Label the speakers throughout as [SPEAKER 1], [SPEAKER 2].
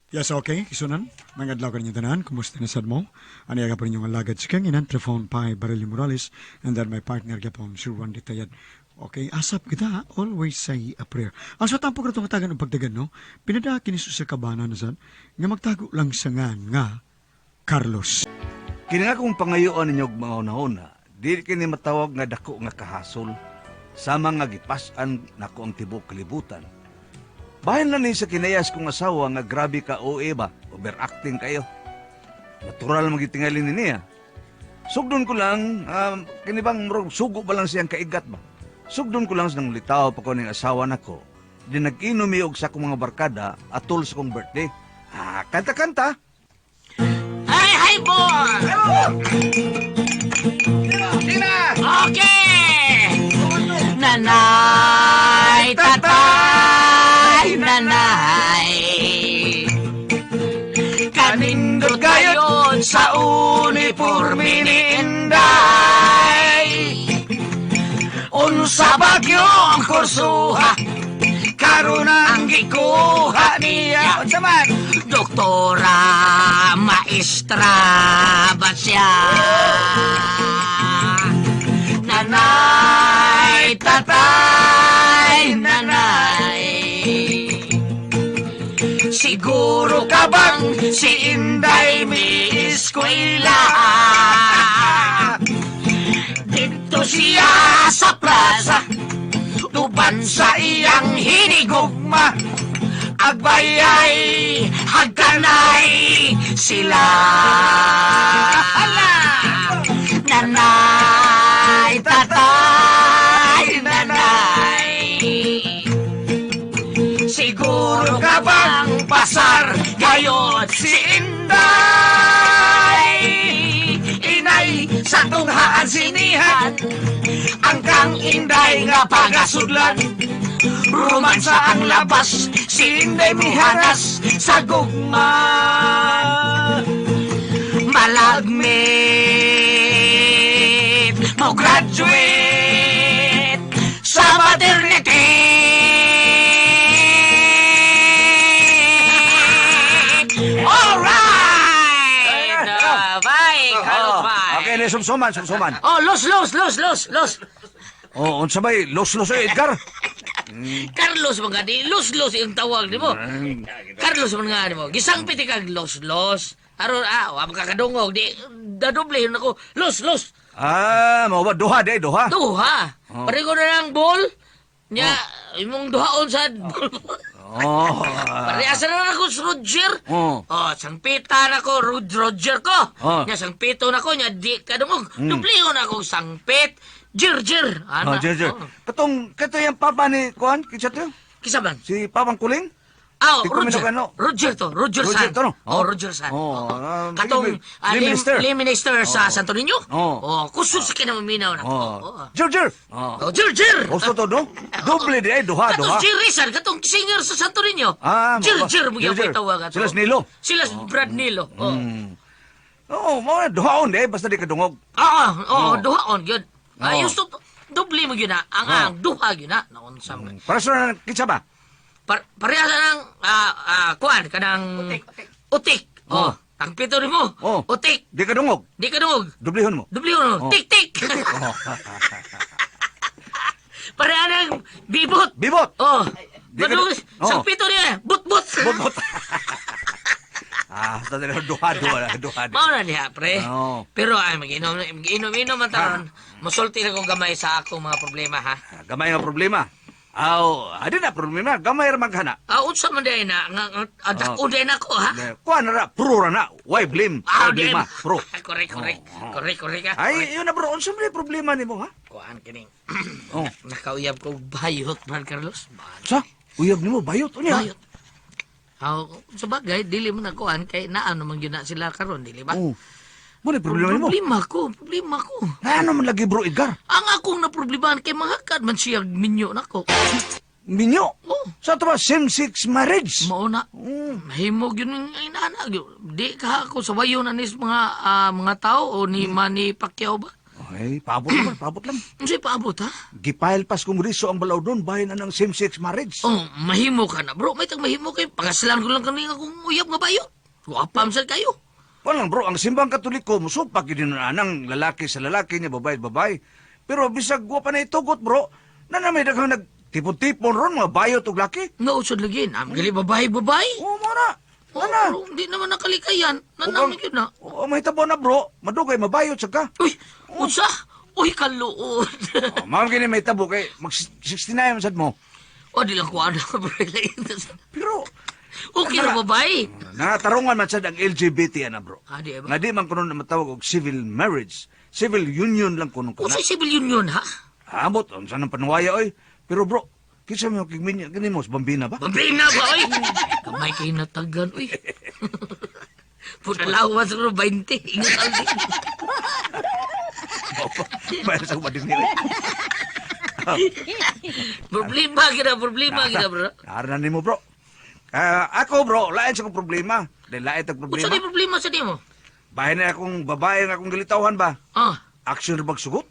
[SPEAKER 1] Yes, okay. Kisunan, mga adlaw kaninyong tanan. Kumusta na sad mo? Ano yaga po ninyong alagad si Kanginan, Trefon Pai Barili Morales, and then my partner gapon, si Juan de Tayad. Okay, asap kita, ha? Always say a prayer. Ang sa tampo ka itong tagan ng pagdagan, no? Pinada kini sa kabana na sad, nga magtago lang sa nga nga Carlos.
[SPEAKER 2] Kini nga kung pangayoon ninyo og mga hunahuna, dili kini matawag nga dako nga kahasol sama nga gipas-an nako ang tibuok kalibutan. Bahin lang ni sa kinayas kong asawa nga grabe ka OA ba, overacting kayo. Natural magitingali ni niya. Sugdon ko lang, kini bang murag sugo ba lang siyang kaigat ba? Sugdon ko lang sa nang litaw pa ko ning asawa nako. Di nag-inom mi og sa akong mga barkada atol sa kong birthday. Ah, kanta-kanta.
[SPEAKER 3] Ay, hi, boy! Okay! Nanay, tatay, nanay. Kanindot gayon sa uniforme ni Inday. Unsa bagyo ang kursuha, karon ang gikuha niya.
[SPEAKER 2] Unsa man?
[SPEAKER 3] Doktora, maestra ba siya? Nanay, tatay, nanay. Siguro ka bang si Inday mi eskwela? Dito siya sa plaza, tuban sa iyang hinigugma. Agbayay, hagkanay sila. Nanay, tatay, nanay. Siguro ka bang pasar gayon si Inday? Inay, sa tunghaan sinihan, ang kang Inday nga pagasudlan. Romansa ang labas, si Inday mihanas sa gugma. Malagmit, mo graduate sa maternity. Alright! Bye, Carlos, bye.
[SPEAKER 2] Okay, ni sumsuman, sumsuman.
[SPEAKER 3] Oh, los, los, los, los, los.
[SPEAKER 2] Oh, unsa bay? Los los eh, Edgar.
[SPEAKER 3] Carlos mga di, los, los yung tawag di mo. Carlos man nga nimo. Gisangpit kag los, los. Aron wa makakadungog di dadoble yun ako. Los, los.
[SPEAKER 2] Ah, mao ba duha day, duha.
[SPEAKER 3] Duha.
[SPEAKER 2] Oh.
[SPEAKER 3] Pareho na lang ball. Nya imong duhaon sa ball.
[SPEAKER 2] Oh.
[SPEAKER 3] Parehas na ako sa Roger.
[SPEAKER 2] Oh.
[SPEAKER 3] Oh, sangpitan ako, Roger ko.
[SPEAKER 2] Oh.
[SPEAKER 3] Nya sangpito na ko, nya di kadungog. Dublihon ako sangpit. Jir, jir.
[SPEAKER 2] Oh,
[SPEAKER 3] Ana.
[SPEAKER 2] Jer, jer.
[SPEAKER 3] Oh.
[SPEAKER 2] Katong kato yung papa ni Kuan, kinsa to?
[SPEAKER 3] Kisa man?
[SPEAKER 2] Si Papang Kuling?
[SPEAKER 3] Ah,
[SPEAKER 2] Di ko
[SPEAKER 3] Roger.
[SPEAKER 2] minukano.
[SPEAKER 3] Roger to. Roger,
[SPEAKER 2] Roger
[SPEAKER 3] San.
[SPEAKER 2] to, no?
[SPEAKER 3] Oh, Roger San.
[SPEAKER 2] Oh,
[SPEAKER 3] Katong
[SPEAKER 2] Lim Minister.
[SPEAKER 3] Lim Minister sa Santo Niño.
[SPEAKER 2] Oh.
[SPEAKER 3] Oh, kusog sa kinaminaw na.
[SPEAKER 2] Oh.
[SPEAKER 3] Oh.
[SPEAKER 2] Jer, jer. Oh.
[SPEAKER 3] Oh, Jir, jir.
[SPEAKER 2] Gusto to, no? Doble di ay, duha,
[SPEAKER 3] Katong
[SPEAKER 2] duha.
[SPEAKER 3] Jir Rizal, katong singer sa Santo Niño.
[SPEAKER 2] Ah,
[SPEAKER 3] Jir,
[SPEAKER 2] mao ba?
[SPEAKER 3] jir, mo
[SPEAKER 2] Jir,
[SPEAKER 3] gyud
[SPEAKER 2] jir.
[SPEAKER 3] tawag ato.
[SPEAKER 2] Sila si Nilo.
[SPEAKER 3] Sila si Brad Nilo. Oh.
[SPEAKER 2] Oo, mao na duhaon di ay, basta di kadungog.
[SPEAKER 3] Ah, oh, duhaon gyud.
[SPEAKER 2] Oh.
[SPEAKER 3] Ayos to, doble mo gyud na. Ang duha gyud na. Naunsa mo.
[SPEAKER 2] Para sa na kinsa ba?
[SPEAKER 3] Parehas na ng kuan kanang utik. Utik. Oh, ang pito nimo.
[SPEAKER 2] Oh.
[SPEAKER 3] Utik.
[SPEAKER 2] Di kadungog.
[SPEAKER 3] Di ka dungog.
[SPEAKER 2] Dublihon mo.
[SPEAKER 3] Doble mo.
[SPEAKER 2] Oh.
[SPEAKER 3] Tik tik.
[SPEAKER 2] Oh.
[SPEAKER 3] Pareha ng bibot.
[SPEAKER 2] Bibot.
[SPEAKER 3] Oh.
[SPEAKER 2] Di ka-
[SPEAKER 3] Madungog.
[SPEAKER 2] Oh.
[SPEAKER 3] Sang pito niya. But but.
[SPEAKER 2] Bot. Ah, sa dili duha duha duha.
[SPEAKER 3] Mao na diha, pre.
[SPEAKER 2] Oo.
[SPEAKER 3] Pero ay maginom maginom-inom man taron. Musulti na ko gamay sa akong mga problema ha.
[SPEAKER 2] Ah, gamay nga problema. Aw, adi na problema, gamay ra maghana.
[SPEAKER 3] Ah, unsa man diay na nga
[SPEAKER 2] Oh.
[SPEAKER 3] dako diay nako ha.
[SPEAKER 2] Kuan ra pro ra na. Why blame?
[SPEAKER 3] Ah,
[SPEAKER 2] Why
[SPEAKER 3] di.
[SPEAKER 2] blame? Ah, pro.
[SPEAKER 3] Correct, correct.
[SPEAKER 2] Oh.
[SPEAKER 3] Correct, correct ah.
[SPEAKER 2] Ay, yun na bro, unsa man yung problema nimo ha?
[SPEAKER 3] Kuan kining.
[SPEAKER 2] Oh.
[SPEAKER 3] Nakauyab ko bayot man Carlos.
[SPEAKER 2] Sa? Uyab nimo bayot unya.
[SPEAKER 3] Bayot. Aw, sa bagay dili mo na kuan kay naano man gyud na sila karon dili ba?
[SPEAKER 2] Oh. Mo ni problema nimo.
[SPEAKER 3] Problema ko, problema ko.
[SPEAKER 2] Ano man lagi bro Edgar?
[SPEAKER 3] Ang akong naproblemahan kay mahakad man siya minyo nako.
[SPEAKER 2] Minyo.
[SPEAKER 3] Oh.
[SPEAKER 2] Sa to ba same sex marriage?
[SPEAKER 3] Mao na.
[SPEAKER 2] Mm.
[SPEAKER 3] Mahimog yun ang inana. Di ka ako sa wayo na nis mga mga tao o ni Manny Pacquiao ba?
[SPEAKER 2] Ay, paabot naman, paabot lang.
[SPEAKER 3] Unsay paabot ha?
[SPEAKER 2] Gipile pas kongreso ang balaod bahin na ng same-sex marriage.
[SPEAKER 3] Oh, mahimo ka na bro. May tag mahimo kay pangaslan ko lang kaning akong uyab nga bayot. Guwapa man sad kayo.
[SPEAKER 2] Wala lang bro, ang simbang katoliko, musupak yun na anang lalaki sa lalaki niya, babae at babae. Pero bisag wa pa na itugot bro, na na may daghang nagtipon-tipon ron, mga bayot og laki.
[SPEAKER 3] Nga usod lagi, nam gali babae babae.
[SPEAKER 2] Oo, mo na.
[SPEAKER 3] Oh,
[SPEAKER 2] Ana.
[SPEAKER 3] bro, hindi naman nakalikayan. Nanamig yun na.
[SPEAKER 2] Oo, may tabo na bro, madugay, mabayot sa ka.
[SPEAKER 3] Uy, unsa? Uy, kaluod.
[SPEAKER 2] Oh, ma'am, kini may tabo kay mag 69 man sad mo.
[SPEAKER 3] O, di lang ko ano, bro.
[SPEAKER 2] Pero
[SPEAKER 3] Okay ra babae.
[SPEAKER 2] Nakatarungan man sad ang LGBT ana bro.
[SPEAKER 3] Ah, di ba?
[SPEAKER 2] Nga di man kuno na matawag og civil marriage, civil union lang kuno kana.
[SPEAKER 3] Unsay civil union ha?
[SPEAKER 2] Amot unsa nang panuwaya oy. Pero bro, kinsa mo kig minya kini mo sa bambina ba?
[SPEAKER 3] Bambina ba, oy? Kamay kayo natagan, uy. Punalawas ko 20. Ingat aldi.
[SPEAKER 2] Bayar sa kubadin nila.
[SPEAKER 3] Problema gina, problema gina, bro.
[SPEAKER 2] Naran nimo bro. Ah, ako bro, lain sa kong problema. Dahil lain tag
[SPEAKER 3] Unsa
[SPEAKER 2] problema.
[SPEAKER 3] ni problema sa nimo?
[SPEAKER 2] Bahin na akong babae nga akong gilitawhan ba?
[SPEAKER 3] Ah,
[SPEAKER 2] Action ra magsugot?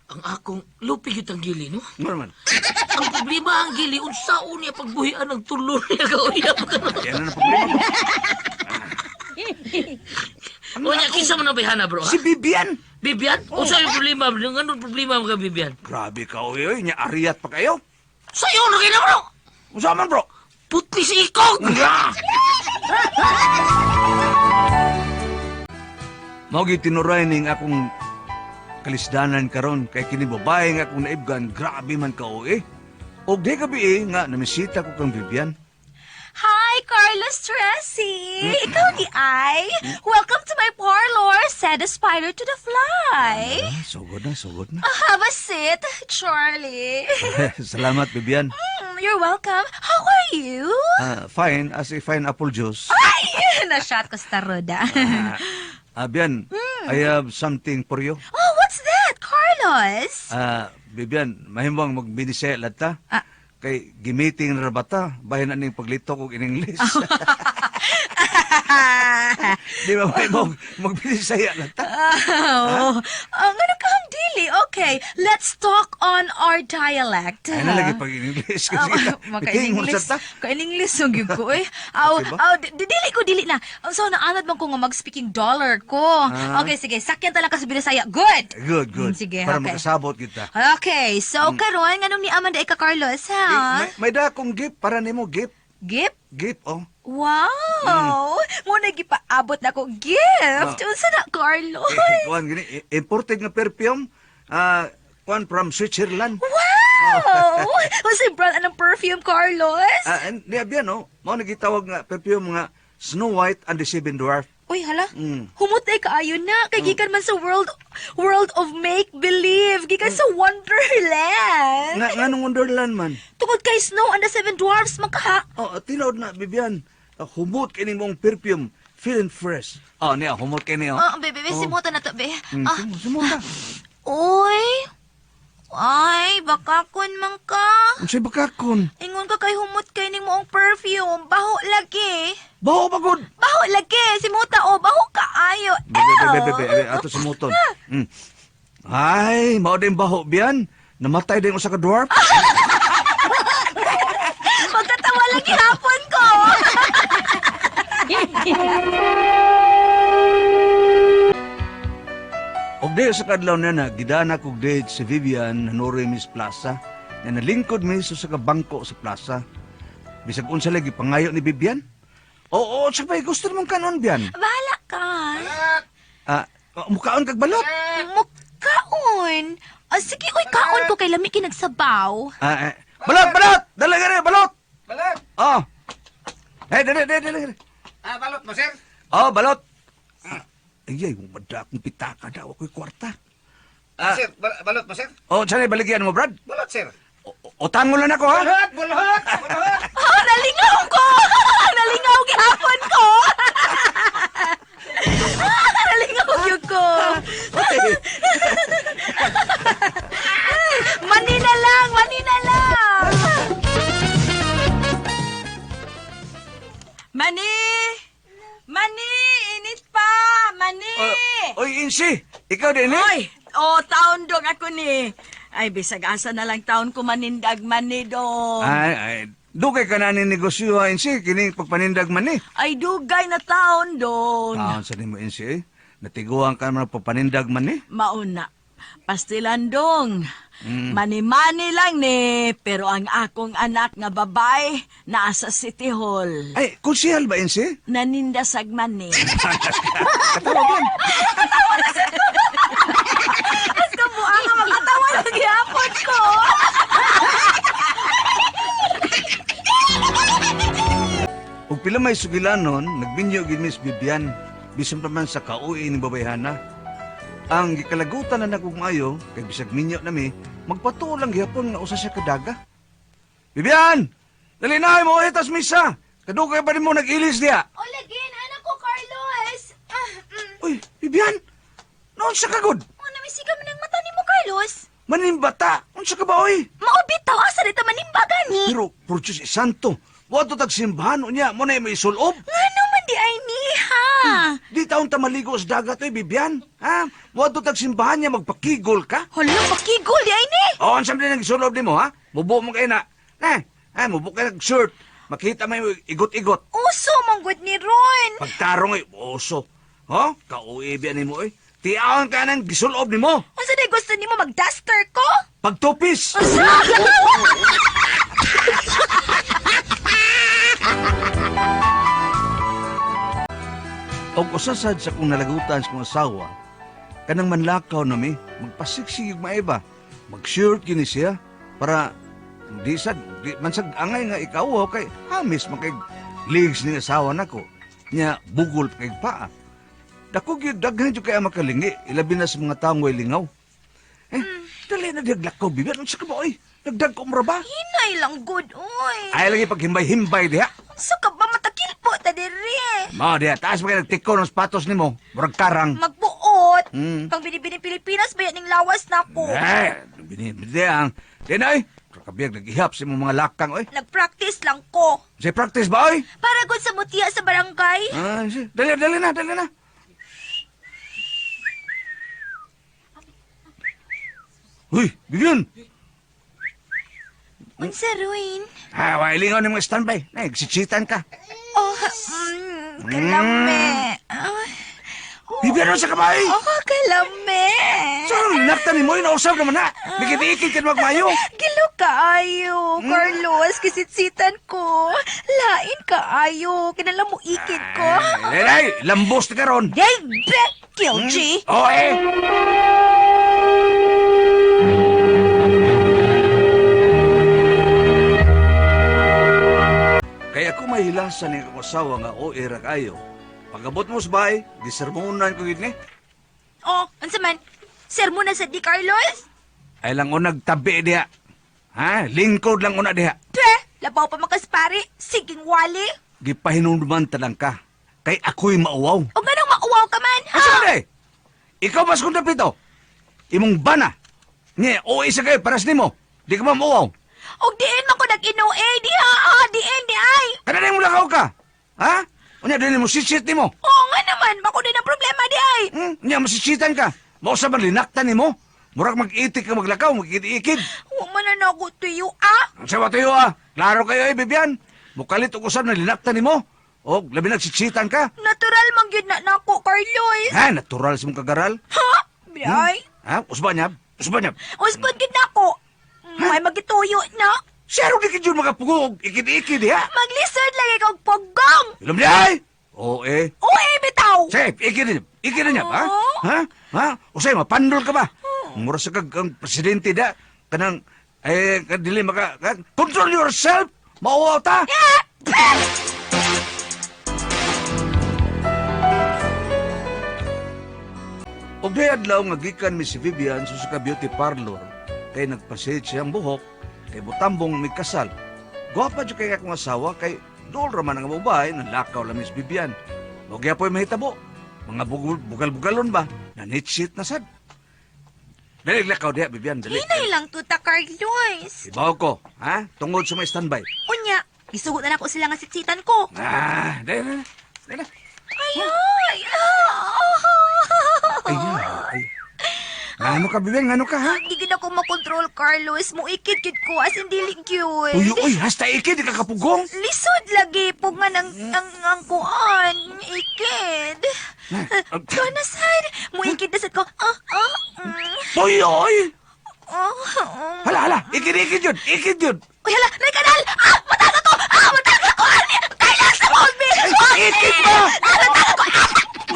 [SPEAKER 3] ang akong lupi gyud ang gili, no?
[SPEAKER 2] Ngano man.
[SPEAKER 3] Ang problema ang gili, unsaon niya pagbuhian ang tulo niya kauyab ka.
[SPEAKER 2] Yan na ang problema bro.
[SPEAKER 3] Unya, kinsa man ang bayhana, bro, ha?
[SPEAKER 2] Si Bibian.
[SPEAKER 3] Bibian? Unsa yung problema, bro? Anong problema mga Bibian?
[SPEAKER 2] Grabe ka oy oy, nya ariat pa kayo.
[SPEAKER 3] Sayo na kayo na, bro!
[SPEAKER 2] Unsa man bro?
[SPEAKER 3] Putli si ikog!
[SPEAKER 2] Mao gyud tinuray ning akong kalisdanan karon kay kini babae nga akong naibgan grabe man ka oy. Og di gabi eh, nga namisita ko kang Bibian.
[SPEAKER 4] Hi, Carlos Tracy! Ikaw di ay? Welcome to my parlor, said the spider to the fly.
[SPEAKER 2] Ah, sugod na, sugod na.
[SPEAKER 4] Have a seat, Charlie.
[SPEAKER 2] Salamat Bibian.
[SPEAKER 4] You're welcome. How are you?
[SPEAKER 2] Ah, fine as a fine apple juice.
[SPEAKER 4] Ay! Na-shot ko sa taroda.
[SPEAKER 2] Ah, Bian, I have something for you.
[SPEAKER 4] Oh, what's that, Carlos?
[SPEAKER 2] Ah, Bibian, mahimong magbinisela ta.
[SPEAKER 4] Ah.
[SPEAKER 2] Kay gimiting ra ba ta? Bahin na ning paglitok og in English. Di ba mahimong magbinisaya na ta?
[SPEAKER 4] Oh, ang ano ka ang dili? Okay, let's talk on our dialect.
[SPEAKER 2] Ay na lagi pag in English kasi
[SPEAKER 4] Maka
[SPEAKER 2] miting mo
[SPEAKER 4] English.
[SPEAKER 2] sa ta.
[SPEAKER 4] Ka English ang gyud ko eh. Aw,
[SPEAKER 2] Okay ba?
[SPEAKER 4] aw, dili ko dili na. Ang so naanad man ko nga mag-speaking dollar ko. Okay, sige, sakyan talaga sa Binisaya. Good.
[SPEAKER 2] Good, good.
[SPEAKER 4] Sige,
[SPEAKER 2] Para
[SPEAKER 4] okay.
[SPEAKER 2] makasabot kita.
[SPEAKER 4] Okay, so karon nganong ni Amanda ika Carlos
[SPEAKER 2] Eh,
[SPEAKER 4] ha?
[SPEAKER 2] may da akong gift para nimo gift.
[SPEAKER 4] Gift?
[SPEAKER 2] Gift oh.
[SPEAKER 4] Wow! Mo na gipaabot na ko gift.
[SPEAKER 2] Ah.
[SPEAKER 4] Unsa na Carlos?
[SPEAKER 2] Eh, kuan gini imported nga perfume ah kuan from Switzerland.
[SPEAKER 4] Wow! Unsa brand anong perfume Carlos?
[SPEAKER 2] Ah, and niya biyan oh, mao na gitawag nga perfume nga Snow White and the Seven Dwarf.
[SPEAKER 4] Uy, hala.
[SPEAKER 2] Mm.
[SPEAKER 4] Humutay kaayo na. Kay gikan man sa world of make believe. Gikan sa Wonderland.
[SPEAKER 2] Nga nganong Wonderland man.
[SPEAKER 4] Tungod kay Snow and the Seven Dwarfs man ka.
[SPEAKER 2] Oh, tinuod na Bibian. Ah, humot kini mong perfume, feeling fresh. Oh, niya humot kini oh.
[SPEAKER 4] Ah, be, be, be, simutan na to, be.
[SPEAKER 2] Mm,
[SPEAKER 4] Ah,
[SPEAKER 2] sumuta.
[SPEAKER 4] uy. Ay, baka kun man ka.
[SPEAKER 2] Unsay bakakon?
[SPEAKER 4] Ingon ka kay humot kay ning moong perfume. Baho lagi.
[SPEAKER 2] Baho bagod.
[SPEAKER 4] Baho lagi. Simuta o, baho kaayo.
[SPEAKER 2] Be, be, be, be, be, be, ato sumuton. Mm. Ay, mao din baho biyan. Namatay din usa ka dwarf.
[SPEAKER 4] Magkatawa lagi hapon ko.
[SPEAKER 2] Og di sa kadlaw na na, gidana kog date si Vivian Hanore Miss Plaza na nalingkod mi sa usa ka bangko sa plaza. Bisag unsa lagi pangayo ni Vivian? Oo, sa pay gusto namang kanon biyan.
[SPEAKER 4] Bahala ka.
[SPEAKER 2] Ah, mukaon kag balot.
[SPEAKER 4] Mukaon. Ah, sige, uy, kaon ko kay lami kinagsabaw.
[SPEAKER 2] Ah, eh, balot, balot! Dala gani, balot!
[SPEAKER 5] Balot!
[SPEAKER 2] Oh. Eh, dali, dali, dali. dali.
[SPEAKER 5] Ah, balot mo, sir?
[SPEAKER 2] Oh, balot. Ah, ay, ay, mada akong pitaka daw ako'y kwarta. Ah.
[SPEAKER 5] Sir, balot mo, sir?
[SPEAKER 2] Oh, sana'y baligyan mo, Brad?
[SPEAKER 5] Balot, sir.
[SPEAKER 2] Utangon lang ako, ha?
[SPEAKER 5] Balot! Balot! Balot!
[SPEAKER 4] Oh, nalingaw ko! Nalingaw gihapon ko! Nalingaw gyud ko. Mani na lang, mani na lang.
[SPEAKER 6] Mani! Mani! Init pa! Mani!
[SPEAKER 2] Oh, oy, Insi, ikaw din, eh?
[SPEAKER 6] Oy! Oh, taon dong ako ni. Ay, bisag asa na lang taon ko manindag man ni dong.
[SPEAKER 2] Ay, ay, dugay ka na ni negosyo, ha, Insi. Kini pagpanindag man eh.
[SPEAKER 6] Ay, dugay na taon dong.
[SPEAKER 2] Taon sa nimo, Insi, eh. Natiguan ka naman pagpanindag man eh.
[SPEAKER 6] Mauna. Pastilan dong. Mani-mani lang ni, pero ang akong anak nga babae naa sa City Hall.
[SPEAKER 2] Ay, konsihal ba, Insi?
[SPEAKER 6] Naninda sagman ni.
[SPEAKER 2] Katawag yan.
[SPEAKER 4] As ka buang nga makatawa lang gyapon ko.
[SPEAKER 2] Ug pila may sugilanon, nagbinyo gid Miss Bibian, bisan pa man sa kauwi ni babayhana. Ang gikalagutan na nakong maayo, kay bisag minyo nami, magpatuo lang gihapon nga usa siya kadaga. Bibian! Dali na mo itas misa. Kadugay pa nimo nag-ilis diha.
[SPEAKER 4] O lagin, anak ko, Carlos. Ah,
[SPEAKER 2] Uy, Bibian! Noon sa kagod?
[SPEAKER 4] O, namisiga man ang mata nimo, Carlos.
[SPEAKER 2] Manimbata! Unsa ka ba oy?
[SPEAKER 4] Maubitaw, asa rito manimba gani.
[SPEAKER 2] Pero, por Diyos santo, wato tag simbahan unya mo na may isulob.
[SPEAKER 4] Ngano man di ay ni, ha?
[SPEAKER 2] Di taon ta maligo sa dagat oy, Bibian. Ha? Wato tag simbahan niya magpakigol ka.
[SPEAKER 4] Hala, pakigol di ay ni.
[SPEAKER 2] Oo, ang sabi ng isulob nimo ha? Mubo mo kayo na. Na, ha, mubo kayo nag shirt. Makita mo yung igot-igot.
[SPEAKER 4] Uso, manggod ni Ron.
[SPEAKER 2] Pagtarong ay, oso. Ho? Kauibi ani mo oy. Tiaon ka ng gisulob nimo.
[SPEAKER 4] Unsa day gusto nimo mag-duster ko?
[SPEAKER 2] Pagtupis.
[SPEAKER 4] Unsa?
[SPEAKER 2] Og usasad sa kong nalagutan sa kong asawa, kanang manlakaw nami, magpasiksig yung maiba. Mag-shirt kini siya para di sad di man sad angay nga ikaw oh, kay hamis man kay legs ni asawa nako. Nya bugol pa kay paa. Dako gyud daghan jud kay ang makalingi, ilabi na sa mga taong way lingaw. Eh, dali na diaglakaw bibir, unsa ka ba oy? Nagdag-om ra ba?
[SPEAKER 4] Hinay lang good, oy.
[SPEAKER 2] Ay lagi paghimbay-himbay diha.
[SPEAKER 4] Unsa ka ba matakil po ta diri?
[SPEAKER 2] Mao diha, taas pa kay nagtiko ng sapatos nimo, murag karang.
[SPEAKER 4] Magbuot.
[SPEAKER 2] Mm.
[SPEAKER 4] Pang binibining Pilipinas bayat ning lawas nako.
[SPEAKER 2] Eh, binibide ang... Dinay, kabiyag nag-ihap sa imong mga lakang, oy.
[SPEAKER 4] Nagpractice lang ko.
[SPEAKER 2] Sa practice ba, oy?
[SPEAKER 4] Para gud sa mutiya sa barangay.
[SPEAKER 2] Ah, dali, dali na, dali na. Uy, Vivian!
[SPEAKER 4] Unsa ruin?
[SPEAKER 2] Ah, wailingon ni mga standby. Nay, gisitsitan ka.
[SPEAKER 4] Oh, kalame. Ah,
[SPEAKER 2] Vivian, ano sa kamay?
[SPEAKER 4] Oh, kalame.
[SPEAKER 2] Saan nakta ni mo? Inausap naman na. Bikit-ikit ka magmayo.
[SPEAKER 4] Gilo kaayo, Carlos. Kisitsitan ko. Lain kaayo. Kinala mo ikit ko.
[SPEAKER 2] Ay, ay, lambos na karon.
[SPEAKER 4] Yay, be! Kilji!
[SPEAKER 2] Oh, eh. Kaya ako mahilasan ng akong asawa nga o era kayo. Pagabot mo sa bahay, gisermonan ko gid ni.
[SPEAKER 4] Oh, unsa man? Sermo na sa di, Carlos?
[SPEAKER 2] Ay lang unag tabi diha. Ha? Lingkod lang una diha.
[SPEAKER 4] Pe, labaw pa makaspari. Siging wali.
[SPEAKER 2] Gipahinumduman ta lang ka. Kay ako'y mauwaw.
[SPEAKER 4] O ganang mauwaw ka man, ha?
[SPEAKER 2] Asa man eh? Ikaw ba sa kong dapito? Imong bana. Nye, o isa kayo, paras nimo. Di ka ba mauwaw?
[SPEAKER 4] Og diin man ko nag-ino, eh. Di ha, ah, diin, di ay.
[SPEAKER 2] Kananay mo lakaw ka. Ha? Unya, dili mo sisit nimo.
[SPEAKER 4] Oo nga naman, bako din ang problema di ay.
[SPEAKER 2] Unya, masisitan ka. Mausa man linaktan nimo. Murag mag-itik ka maglakaw, mag-ikid.
[SPEAKER 4] Huwag man na nako tuyo, ah.
[SPEAKER 2] Ang sawa tayo ah. Klaro kayo eh, Bibian. Mukalit og usab na linaktan nimo. O, labi nagsitsitan ka.
[SPEAKER 4] Natural man gyud na nako, Carlos.
[SPEAKER 2] Ha, natural sa mong kagaral.
[SPEAKER 4] Ha? Di ay.
[SPEAKER 2] Ha? Usba niya? Usba niya?
[SPEAKER 4] Uspon gyud nako. May magituyo na.
[SPEAKER 2] Siyaro di ka dyan makapugog. Ikid-ikid, ha?
[SPEAKER 4] Maglisod lagi kog pugong.
[SPEAKER 2] Ilom niya ay! Oo eh.
[SPEAKER 4] O eh, bitaw.
[SPEAKER 2] Sige, ikid na niya. Ikid na niya, ha?
[SPEAKER 4] Oo.
[SPEAKER 2] Ha? Ha? Usay, mapandol ka ba? Mura sa kag ang presidente da. Kanang, eh, kadili maka... Control yourself! Mauwaw ta! Og day adlaw nga gikan mi si Vivian sa ka beauty parlor kay nagpasage siyang buhok kay butambong mi kasal. Gwapa jud kay akong asawa kay dool ra man ang babae nanlakaw lang si Vivian. Mo gyapoy mahitabo. Mga bugal-bugalon ba? Nanitsit na sad. Dali lakaw diha Vivian, dali.
[SPEAKER 4] Hinay lang tuta, Carlos.
[SPEAKER 2] Ibaw ko, ha? Tungod sa may standby.
[SPEAKER 4] Unya, gisugot na nako sila nga sitsitan ko.
[SPEAKER 2] Ah, dali na. Dali na.
[SPEAKER 4] Ay, ay, ah.
[SPEAKER 2] Ay, ay. Ano ka, Bibian? Ano ka, ha?
[SPEAKER 4] Hindi gid ako makontrol, Carlos. Muikid gid ko as in dili gyud.
[SPEAKER 2] Uy, uy, hasta ikid, di ka kapugong.
[SPEAKER 4] Lisod lagi pug nga nang ang kuan, ikid. Kuan na sad, muikid na sad ko. Ah, ah.
[SPEAKER 2] Uy, uy!
[SPEAKER 4] Oh, oh.
[SPEAKER 2] Hala, hala! Ikid, ikid yun! Ikid yun!
[SPEAKER 4] Uy, hala, may kanal! Ah, matag ako! Ah, matag ako! Carlos, hold me!
[SPEAKER 2] Ikid ba?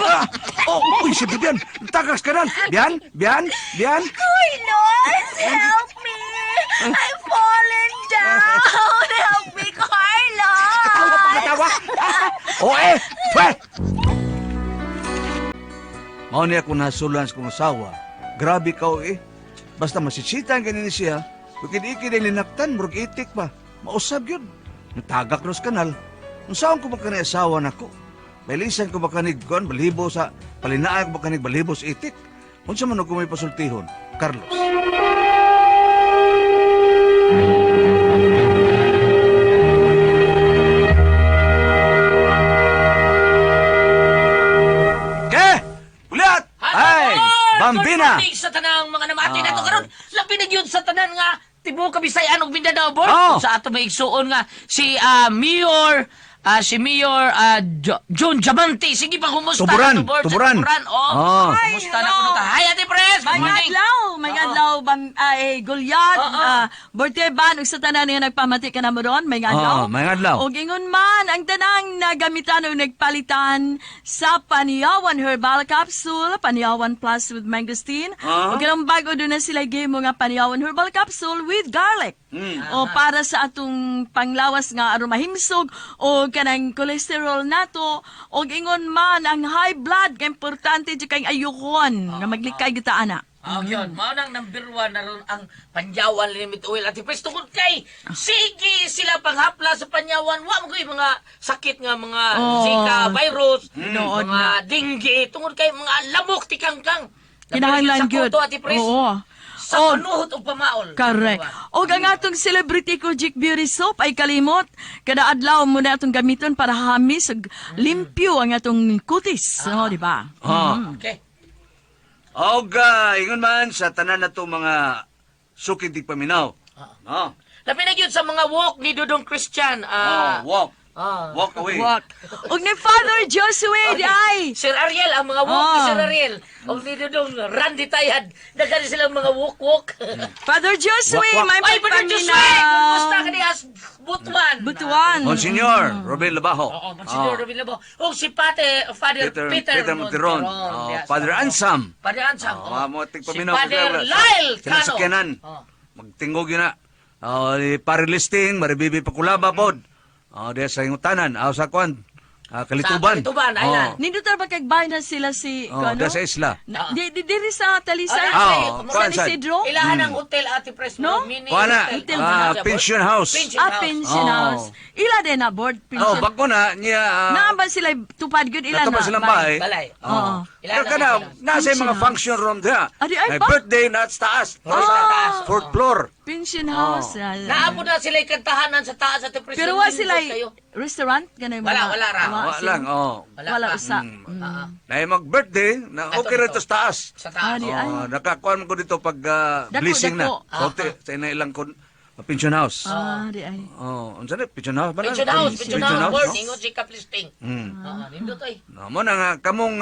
[SPEAKER 2] Ah, oh, uy, si Bibian! Tagas ka nan! Bian, Bian, Bian!
[SPEAKER 4] Carlos, help me! I'm falling down! Help me, Carlos!
[SPEAKER 2] Katawa pa katawa! O eh! Pwe! Mao niya kung nasulan sa kong asawa. Grabe ka o eh. Basta masisitan ganin siya, ikid-ikid ang linaktan, murag itik pa. Mausab yun. Natagak ros kanal. Unsaon ko ba kani asawa nako? Bailisan ko ba kanig kuan balibo sa palinaan ko ba kanig balibo sa itik? Unsa man ako may pasultihon? Carlos. Ke! Uliat! Ay! Bambina!
[SPEAKER 3] Good morning sa tanang mga namati nato karon. Labi na gyud sa tanan nga tibuok Kabisayan ug Mindanao board.
[SPEAKER 2] Oh.
[SPEAKER 3] Sa ato may igsuon nga si Mayor si Mayor John Diamante. Sige pa kumusta
[SPEAKER 2] Tuburan,
[SPEAKER 3] na to, board? Sa
[SPEAKER 2] Tuburan.
[SPEAKER 3] Tuburan. Oh.
[SPEAKER 2] Oh.
[SPEAKER 3] Kumusta na kuno ta? Hi, Ate Pres. Good
[SPEAKER 6] May
[SPEAKER 3] morning.
[SPEAKER 6] adlaw, may adlaw, bam, ay, Gulyat,
[SPEAKER 3] Oo.
[SPEAKER 6] Borte Ban, ug sa tanan nga nagpamati ka na mo ron, may adlaw.
[SPEAKER 2] Oo, may adlaw.
[SPEAKER 6] Og ingon man, ang tanang nagamitan o nagpalitan sa Paniyawan Herbal Capsule, Paniyawan Plus with Mangosteen.
[SPEAKER 2] Ah.
[SPEAKER 6] Og kanang bago doon na sila gihimo nga Paniyawan Herbal Capsule with garlic. O para sa atong panglawas nga aron mahimsog o kanang cholesterol nato og ingon man ang high blood kay importante jud kay ayukon nga maglikay kita ana.
[SPEAKER 3] Ah, yun. Mao nang number one na ron ang Panyawan Limit Oil. Ate Pres, tungkol kay sige sila panghapla sa Panyawan. Wa mo ko'y mga sakit nga mga
[SPEAKER 6] Oh.
[SPEAKER 3] Zika virus,
[SPEAKER 6] Noon
[SPEAKER 3] mga dengue, tungkol kay mga lamok tikangkang.
[SPEAKER 6] Kinahanglan
[SPEAKER 3] Sa
[SPEAKER 6] gyud.
[SPEAKER 3] kuto, Ate Pres.
[SPEAKER 6] Oo.
[SPEAKER 3] Sa
[SPEAKER 6] Oh.
[SPEAKER 3] panuhot o pamaol.
[SPEAKER 6] Correct. Og ang atong celebrity Kojic Beauty Soap ay kalimot. Kada adlaw mo na atong gamiton para hamis ug limpyo ang atong kutis. No, di ba?
[SPEAKER 2] Oh.
[SPEAKER 3] Okay.
[SPEAKER 2] Og ingon man sa tanan na to mga sukid di paminaw. No.
[SPEAKER 3] Labi na gyud sa mga walk ni Dudong Christian.
[SPEAKER 2] Oh, walk.
[SPEAKER 3] Ah.
[SPEAKER 2] Walk away.
[SPEAKER 6] Walk. Og ni Father Joshua di ay.
[SPEAKER 3] Sir Ariel, ang mga walk ni
[SPEAKER 6] Ah.
[SPEAKER 3] Sir Ariel. O ni Dudong Randy Tayad. Daghan silang mga walk-walk.
[SPEAKER 6] Father Joshua,
[SPEAKER 2] Walk, walk.
[SPEAKER 6] may
[SPEAKER 3] Ay, Brother Joshua! Kumusta ka niya? Butuan.
[SPEAKER 6] Butuan.
[SPEAKER 2] Monsignor Robin Labajo.
[SPEAKER 3] Oo, Monsignor
[SPEAKER 2] Oh.
[SPEAKER 3] Robin Labo. O si Pate, Father
[SPEAKER 2] Peter,
[SPEAKER 3] Peter,
[SPEAKER 2] Peter Monteron. Oh,
[SPEAKER 3] Yes,
[SPEAKER 2] Father
[SPEAKER 3] oo.
[SPEAKER 2] Ansam.
[SPEAKER 3] Father Ansam.
[SPEAKER 2] Oh,
[SPEAKER 3] oo.
[SPEAKER 2] mga mga
[SPEAKER 3] Si
[SPEAKER 2] tigpaminaw.
[SPEAKER 3] Father Lyle Cano.
[SPEAKER 2] Sinasakyanan.
[SPEAKER 3] Oo.
[SPEAKER 2] Magtingog yun na. Oh, di Pare Listing, Maribibi Pakulaba pod. Oh, diya sa Ingutanan, aw sa kwan. Kalituban.
[SPEAKER 3] Sa Kalituban, Island.
[SPEAKER 2] Oh,
[SPEAKER 6] Nindot ra ba kag bahay na sila si
[SPEAKER 2] oh,
[SPEAKER 6] kuno?
[SPEAKER 2] diya sa isla.
[SPEAKER 6] Na, di, di, diri sa Talisay.
[SPEAKER 3] Ah,
[SPEAKER 2] Oh,
[SPEAKER 6] San
[SPEAKER 2] kuan sad.
[SPEAKER 6] Isidro?
[SPEAKER 3] Ilahan ang hotel, Ate Pres.
[SPEAKER 6] No?
[SPEAKER 3] Mini
[SPEAKER 2] Kuan na,
[SPEAKER 3] hotel.
[SPEAKER 2] pension house.
[SPEAKER 3] Pension
[SPEAKER 6] Ah,
[SPEAKER 3] house.
[SPEAKER 6] pension
[SPEAKER 2] Oh.
[SPEAKER 6] house. Ila din na board
[SPEAKER 2] Oh,
[SPEAKER 6] pension.
[SPEAKER 2] bago na niya.
[SPEAKER 6] Naa ba sila tupad gyud ila na?
[SPEAKER 2] Natupad silang bahay.
[SPEAKER 3] Balay.
[SPEAKER 6] Oo.
[SPEAKER 3] Ilan
[SPEAKER 2] Pero
[SPEAKER 3] ang
[SPEAKER 2] kana,
[SPEAKER 3] pension house?
[SPEAKER 2] nasa yung mga
[SPEAKER 6] Pension house.
[SPEAKER 2] function room diha.
[SPEAKER 6] Adi, ay
[SPEAKER 2] May
[SPEAKER 6] ba?
[SPEAKER 2] birthday na sa taas.
[SPEAKER 3] Ah. Sa taas, oo.
[SPEAKER 2] Fourth floor.
[SPEAKER 6] Pension house. Ah,
[SPEAKER 3] Naamo na sila kantahanan sa taas, Ate Pres.
[SPEAKER 6] Pero wa
[SPEAKER 3] Nindot
[SPEAKER 6] sila
[SPEAKER 3] kayo.
[SPEAKER 6] restaurant ganay mga.
[SPEAKER 3] Wala, wala ra.
[SPEAKER 2] Wa
[SPEAKER 6] sila.
[SPEAKER 2] lang, oh.
[SPEAKER 3] Wala
[SPEAKER 6] Wala
[SPEAKER 3] pa.
[SPEAKER 6] usa.
[SPEAKER 3] Ah,
[SPEAKER 2] Na mag-birthday, na okay
[SPEAKER 3] Ato,
[SPEAKER 2] rin to sa taas.
[SPEAKER 3] Sa taas.
[SPEAKER 6] Adi, ay.
[SPEAKER 2] Oh, nakakuan ko dito pag
[SPEAKER 6] Dako,
[SPEAKER 2] blessing
[SPEAKER 6] dako.
[SPEAKER 2] na. Konti sa ina ilang pension house.
[SPEAKER 6] Ah, di ay.
[SPEAKER 2] Oh, unsa na pension house ba na?
[SPEAKER 3] Pension house, pension house. Board,
[SPEAKER 2] no?
[SPEAKER 3] ingon si Kaplisting. Oo, nindot ay.
[SPEAKER 2] No, mo na nga kamong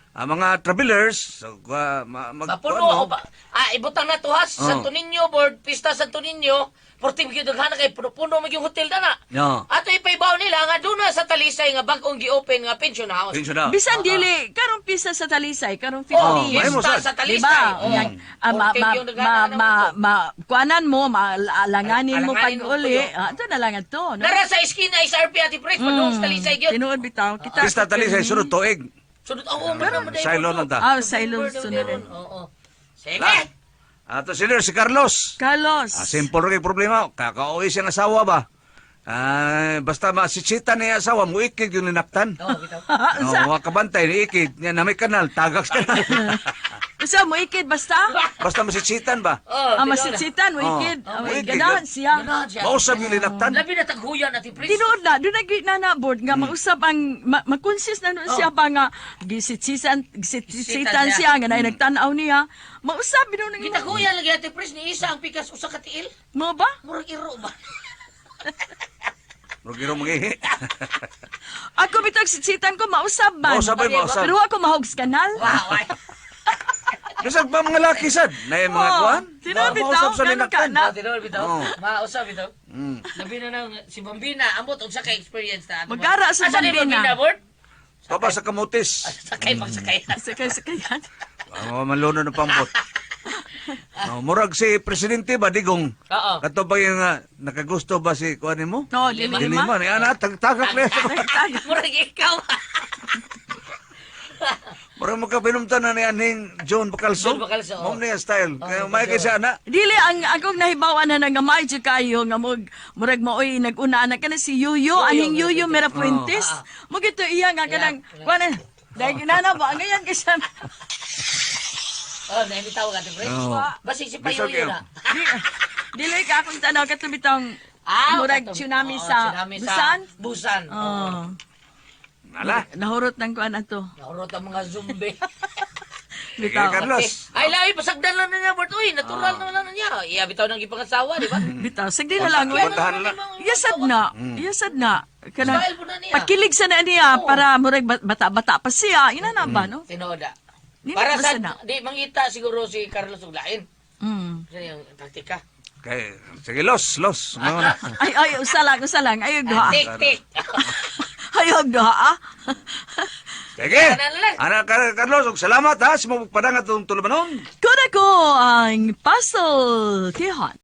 [SPEAKER 2] mga travelers so, mag
[SPEAKER 3] Mapuno
[SPEAKER 2] kuan, no?
[SPEAKER 3] o ba? Ah, ibutang na to ha, sa
[SPEAKER 2] Oh.
[SPEAKER 3] Santo Niño board, pista Santo Niño, porti gyud daghan kay puno-puno magyung hotel na na.
[SPEAKER 2] No.
[SPEAKER 3] Ato ipaibaw nila nga doon na sa Talisay nga bag-ong gi-open nga pension house.
[SPEAKER 2] Pension house.
[SPEAKER 6] Bisan dili karong pisa sa Talisay, karong
[SPEAKER 3] Oh,
[SPEAKER 6] 15.
[SPEAKER 2] mahimo
[SPEAKER 3] pista
[SPEAKER 2] sad.
[SPEAKER 3] sa
[SPEAKER 6] Diba?
[SPEAKER 3] Talisay. Oh.
[SPEAKER 6] Yang, ah, ma,
[SPEAKER 3] Porti
[SPEAKER 6] ma,
[SPEAKER 3] gyud daghan
[SPEAKER 6] ma,
[SPEAKER 3] na
[SPEAKER 6] ma,
[SPEAKER 3] naman to.
[SPEAKER 6] ma, kuanan mo, maalanganin mo pag
[SPEAKER 3] Alanganin mo
[SPEAKER 6] uli.
[SPEAKER 3] tuyo.
[SPEAKER 6] Ah, ito na lang ato. No?
[SPEAKER 3] Nara sa eskina SRP Ate Pres, padung sa Talisay gyud.
[SPEAKER 6] Tinuod bitaw. Kita.
[SPEAKER 2] Pista Talisay sunod tuig.
[SPEAKER 3] Sunod oo, mo
[SPEAKER 2] Sa ilon lang ta.
[SPEAKER 6] Ah, sa ilon sunod.
[SPEAKER 3] Oo. Sige.
[SPEAKER 2] La. Ato senior si Carlos.
[SPEAKER 6] Carlos.
[SPEAKER 2] Ah, simple ra kay problema. Kakauwi siyang asawa ba? Ah, basta masitsita niya asawa, muikig yung ninaktan.
[SPEAKER 3] Oo, kita.
[SPEAKER 2] Oh, mga kabantay, niikig. Niya na may kanal, tagak sa kanal.
[SPEAKER 6] siya moikid basta.
[SPEAKER 2] Basta masitsitan ba?
[SPEAKER 3] Oh,
[SPEAKER 6] Ah, masitsitan, moikid.
[SPEAKER 2] Oh.
[SPEAKER 6] Ah,
[SPEAKER 2] Moikid.
[SPEAKER 6] ganahan siya.
[SPEAKER 3] Ganahan siya.
[SPEAKER 2] Mausab yung linaktan.
[SPEAKER 3] Labi na taghuyan ati Prince.
[SPEAKER 6] Tinuod na, doon na na board nga mausap ang ma-conscious na nun siya pa nga gisitsitan gisitsitan
[SPEAKER 3] Sitan
[SPEAKER 6] siya nga na nagtan-aw niya. Mausap binuon nang
[SPEAKER 3] Gitaguyan lagi ati Prince ni isa ang pikas usa ka tiil.
[SPEAKER 6] Mo ba?
[SPEAKER 3] Murag iro ba?
[SPEAKER 2] Murag iro mangihi.
[SPEAKER 6] Ako bitag sitsitan ko mausap man.
[SPEAKER 2] Mausap ay mausap.
[SPEAKER 6] Pero ako mahogs kanal.
[SPEAKER 3] Wow. Ay.
[SPEAKER 2] Bisag pa mga laki sad. Na yung mga
[SPEAKER 6] Oh,
[SPEAKER 2] kuan.
[SPEAKER 6] tinuod bitaw,
[SPEAKER 2] Mausap sa
[SPEAKER 6] ganun ka
[SPEAKER 2] linaktan.
[SPEAKER 6] na.
[SPEAKER 3] Oh, tinuod bitaw.
[SPEAKER 2] Oh.
[SPEAKER 3] Mausap bitaw. Labi na nang si Bambina ambot unsa kay experience na ato.
[SPEAKER 6] Magara sa
[SPEAKER 3] Asa ni
[SPEAKER 6] Bambina.
[SPEAKER 3] Bambina board?
[SPEAKER 2] Paba sa kamutis.
[SPEAKER 3] Sakay pagsakay.
[SPEAKER 6] Sakay sakayan.
[SPEAKER 2] Oh, maluno ng pambot. Oh, murag si presidente ba digong?
[SPEAKER 3] Oo.
[SPEAKER 2] Kato ba yung nakagusto ba si kuan nimo?
[SPEAKER 6] No, dili
[SPEAKER 2] Dili
[SPEAKER 6] ma.
[SPEAKER 2] man. Ana tagtagak na.
[SPEAKER 3] Murag ikaw.
[SPEAKER 2] Murag makapinomtan na ni aning John Bacalso.
[SPEAKER 3] John Bacalso, oh.
[SPEAKER 2] Mao niya style. Kaya may kay siya ana.
[SPEAKER 6] Dili ang akong nahibawan na nga may jud kayo nga mog murag maoy nag-una na kana si Yuyo aning Yuyo Mirafuentes. Mo gito iya nga kanang kuan na dahil ginana ba ngayon kay siya.
[SPEAKER 3] Oh, naimitaw ka ati Prince.
[SPEAKER 2] Oo.
[SPEAKER 3] Basig si
[SPEAKER 2] Bisag
[SPEAKER 3] Payuyo
[SPEAKER 2] yun.
[SPEAKER 3] na.
[SPEAKER 6] Dili ka akong tanaw katong bitong murag
[SPEAKER 3] katong-
[SPEAKER 6] tsunami
[SPEAKER 3] oo,
[SPEAKER 6] sa
[SPEAKER 3] tsunami
[SPEAKER 6] Busan.
[SPEAKER 3] Sa Busan. Oo.
[SPEAKER 6] Oh.
[SPEAKER 2] Ala.
[SPEAKER 6] Nahurot ng kuan ato.
[SPEAKER 3] Nahurot ang mga zombie.
[SPEAKER 6] Bitaw.
[SPEAKER 2] Sige, Carlos.
[SPEAKER 3] Ay, lahi, pasagdan lang na niya, Bert. Uy, natural naman lang na niya. Iya, bitaw ng ipangasawa, di ba?
[SPEAKER 6] Bitaw sagdi na lang. Uy.
[SPEAKER 2] Puntahan na lang.
[SPEAKER 6] Yasad na. Yasad na. Kanang
[SPEAKER 3] Style po na niya.
[SPEAKER 6] pakilig sa na niya para murag bata-bata pa siya. Ina na ba no?
[SPEAKER 3] Tinoda.
[SPEAKER 6] Di
[SPEAKER 3] Para
[SPEAKER 6] na
[SPEAKER 3] sa,
[SPEAKER 6] basta na.
[SPEAKER 3] di, mangita siguro si Carlos Uglain. Kasi yung taktika.
[SPEAKER 2] Kay sige los, los. Mao na.
[SPEAKER 6] Ay ay usa lang, usa lang. Ayog duha.
[SPEAKER 3] Tik, tik.
[SPEAKER 6] Ayog duha. Ah.
[SPEAKER 2] Sige.
[SPEAKER 3] Ana na lang.
[SPEAKER 2] Ana Carlos, og salamat ha sa mga padang atong tulumanon.
[SPEAKER 6] Kuna ko ang puzzle tihon.